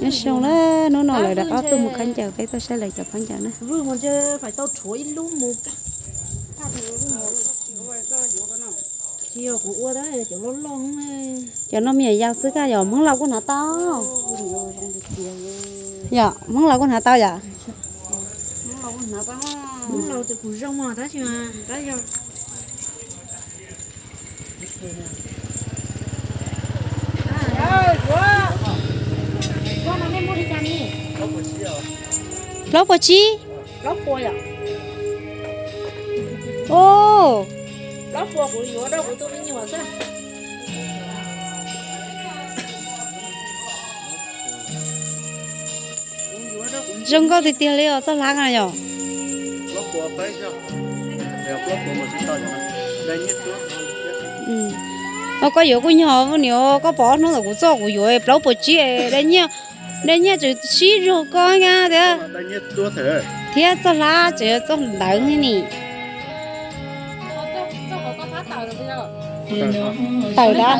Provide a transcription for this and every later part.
Nyob zoo na, hnub no lawv rov qab tuaj mus khaub ncaws, peb tuaj saib lawv cov khaub ncaws na. Cov no me nyuam yaus xwb kaj yom, Hmoob laus kuj hnav tau. Yom, Hmoob laus kuj hnav tau yom. Plaub puas tsib. O, zoo nkauj tiag tiag li os, txoj hlab no yom. Os, koj yuav kuj nyog niam, koj pom ob hnub ntawm kuv txoj kuv yuav plaub puas tsib, dab nyiaj tseem sib zog koj na thiab. Thiab txoj hlab tseem yog txoj ntawd ni. Tawm dab.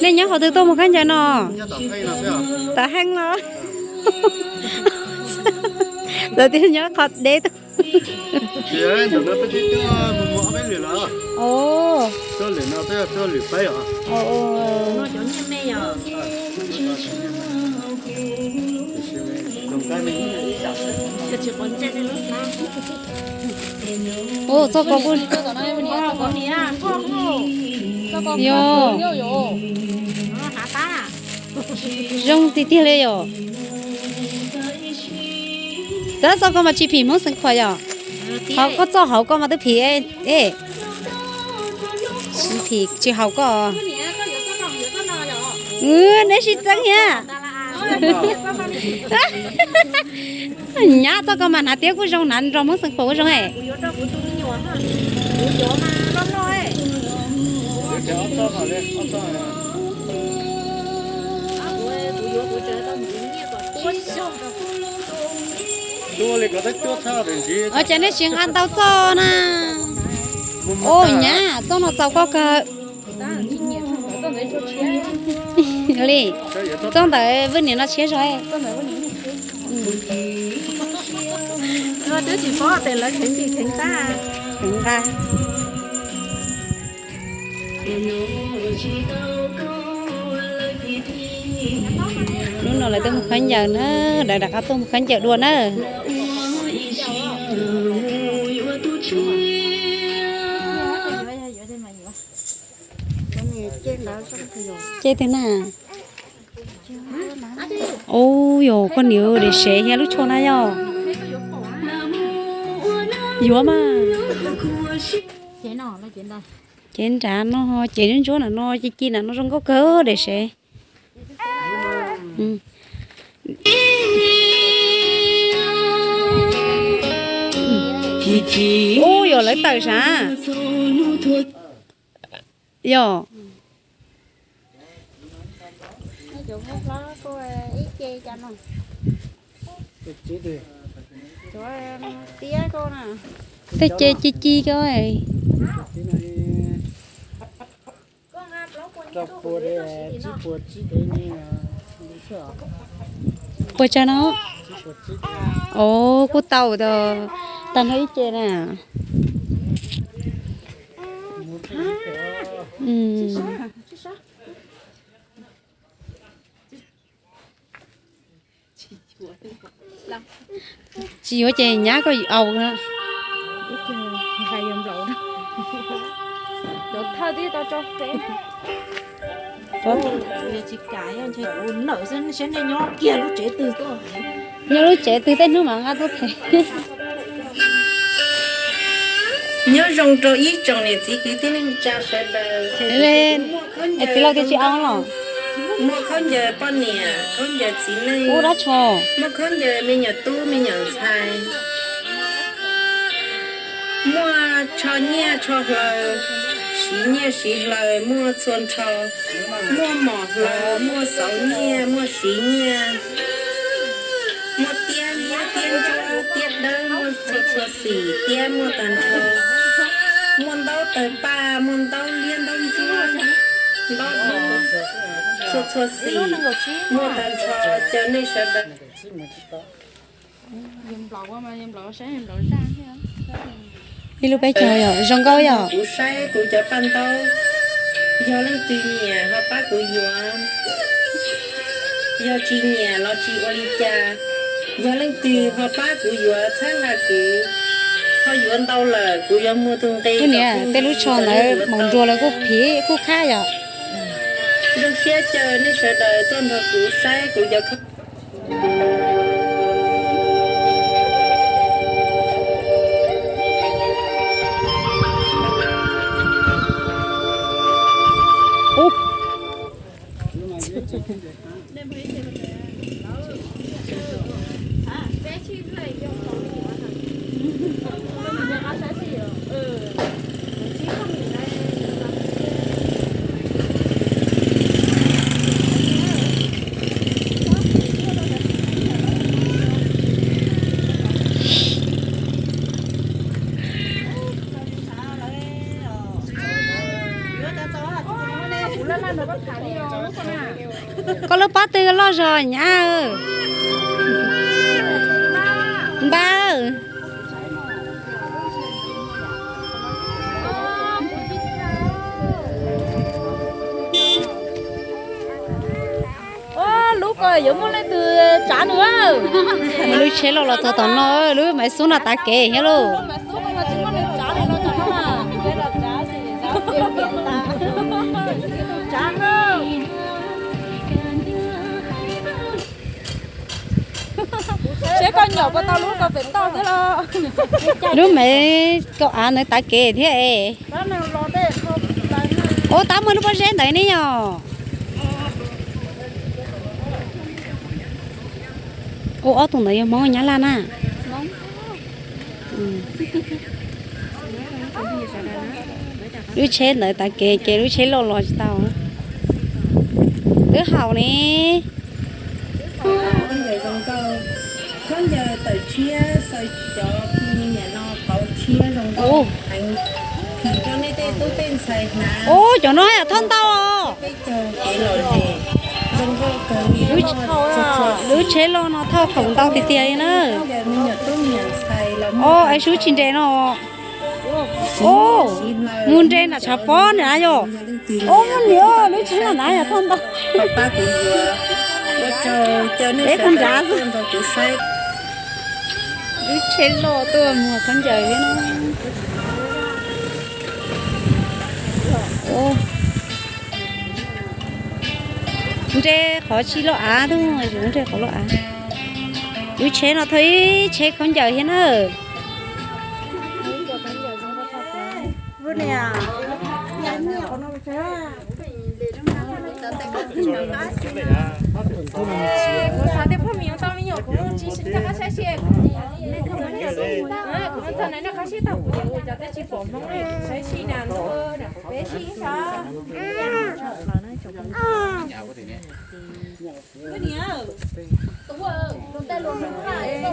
Nej nyob qhov twg tuaj mus khaub ncaws no? Tam heej los. Lawv tias nyob qhov deb tuaj. Ua txoj ko kuj yog zoo tiag tiag li yom. Tab txoj ko mas tsis phim Hmoob Xeev Khuam yom. Ho koj txoj hauv ko mas twb phim. Tsis phim tsis haum koj. Neb sib txeeb thiab. Nyab txoj ko mas hnav tiab kuj zoo, hnav nrog Hmoob Xeev Khuam kuj zoo. Ua cas nej tsis nqa ntau txoj na? Ua nyab, txoj no txaus koj kawg li. Txoj ntawd vwj niam no tshiab zog. Twb tsis paub tias lawv kheev tsis kheev qab. Kheev nqa. Hnub no lawv tuaj mus khaub ncaws na, lawv rov qab tuaj mus khaub ncaws dua na. Ces twg na? Ub, yog koj niam, deb sev thiab lub tsho na yog. Yuav mas. Ces nrad no, ces ntsuab ntsuab na no, ci ci na no zoo nkauj kawg, deb sev. Ub, yog lawv tawm sav. Yog. Tej ce ci ci ko. Puas tsawg no? Os, kuj tau, tag nrho ib ce na. Tsis yuav ces nyab koj yuav au. Nyob lub tsev twg tej hnub mas nqa tuaj them. Nyob zoo rau ib tsoom niam txiv kwv tij neej tsa sawv daws. Txiv laus tias tsis au los. Muaj khaub ncaws poj niam, khaub ncaws txiv neej, ub dab tsho, muaj khaub ncaws me nyuam tub me nyuam ntxhais, muaj tsho nyiaj tsho hlau, siv nyiaj siv hlau muaj txhua nrho, muaj mom hlau, muaj xauv nyiaj, muaj siv nyiaj, muaj tiab nyiaj, tiab ntsuab, tiab dawb, muaj txhua txhua xim tiab muaj tag nrho, muaj ntaub tawg paj, muaj ntaub liab Txhua txhua xim, muaj tag nrho, caw nej sawv daws. Ib lub peb caug yom, zoo nkauj yom. Kuv saib kuv cov paj ntaub, yog leej twg nyiam ho pab kuv yuav, yog tsis nyiam los tsis ua li cas. Yog leej twg ho pab kuv yuav txhawb nqa kuv, ho yuav ntau lawm kuv yuav muag tus nqi. Tej lub tsho ntawd maum nruas lawv kuj phiv kuj khab yom. Zoo siab caw nej sawv daws tuaj nrog kuv saib kuv cov khoom. Koj lub pob tw loj zog nyab. Npawg. Lub ko yuav muaj leej twg tsav nws. Lub tsheb loj los txog tom no, lub Maiv Xub no tav kev thiab lauj. Seb koj nyom puas tau lub ko pem toj xwb los. Lub Maiv Xub av ntawd tav kev thiab es. Ua tab muaj lub pob zeb ntawd ne yom. Ua ob tug ntawd yog Hmoob Nyab Laj na. Lub tsheb ntawd tav kev ces lub tsheb loj los tsis tau. Twb haum ne. Ub, cov no yog thoj ntau os. Lub tsheb loj no thoj haum ntau tiag tiag li na. Os, es sub tsis nres no. Mus nres nram tshav pob na yom. Os, niam, lub tsheb loj na yog thoj ntau. Peb khaub nrad xwb. Lub tsheb loj tuaj muag khaub ncaws thiab na. Nres qhov tsis loj av, nres qhov loj av. Lub tsheb no thauj ib tsheb khaub ncaws thiab na. Kuv xav tias phooj ywg tau me nyuam kuv tsis nco qab saib seb kuv txog na, noj qab sib tau kuv cov teb tsis pom Hmoob saib seb na, peb sib saib.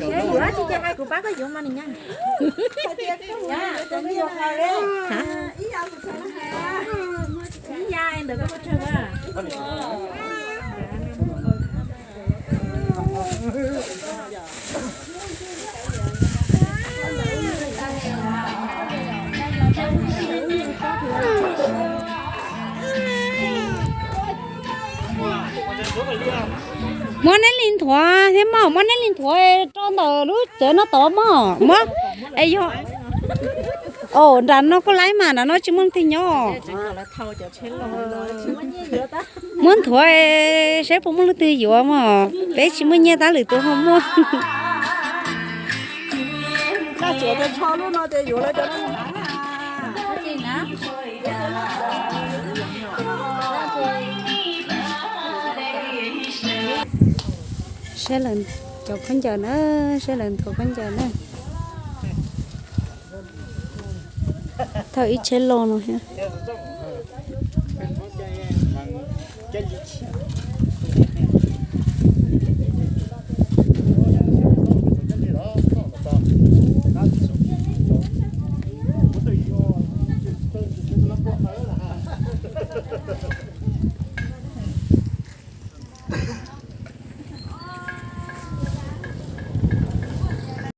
Kuv tsis ces hais kuv pab koj yuav mas niam. Ib ya ntawd koj tsawg a. Muab neb li nthuav thiab mog, muab neb li nthuav rau ntawm lub tsev no tod mog, muab. Es yog, o, nram no kuj laib mas, nram no tsis muaj leej twg nyob. Muab nthuav saib puas muaj leej twg yuav mog, peb tsis muaj nyiaj tab lwm tus ho muaj. Saib lawv cov khaub ncaws na, saib lawv nthuav khaub ncaws na. Thauj ib tsheb loj no thiab.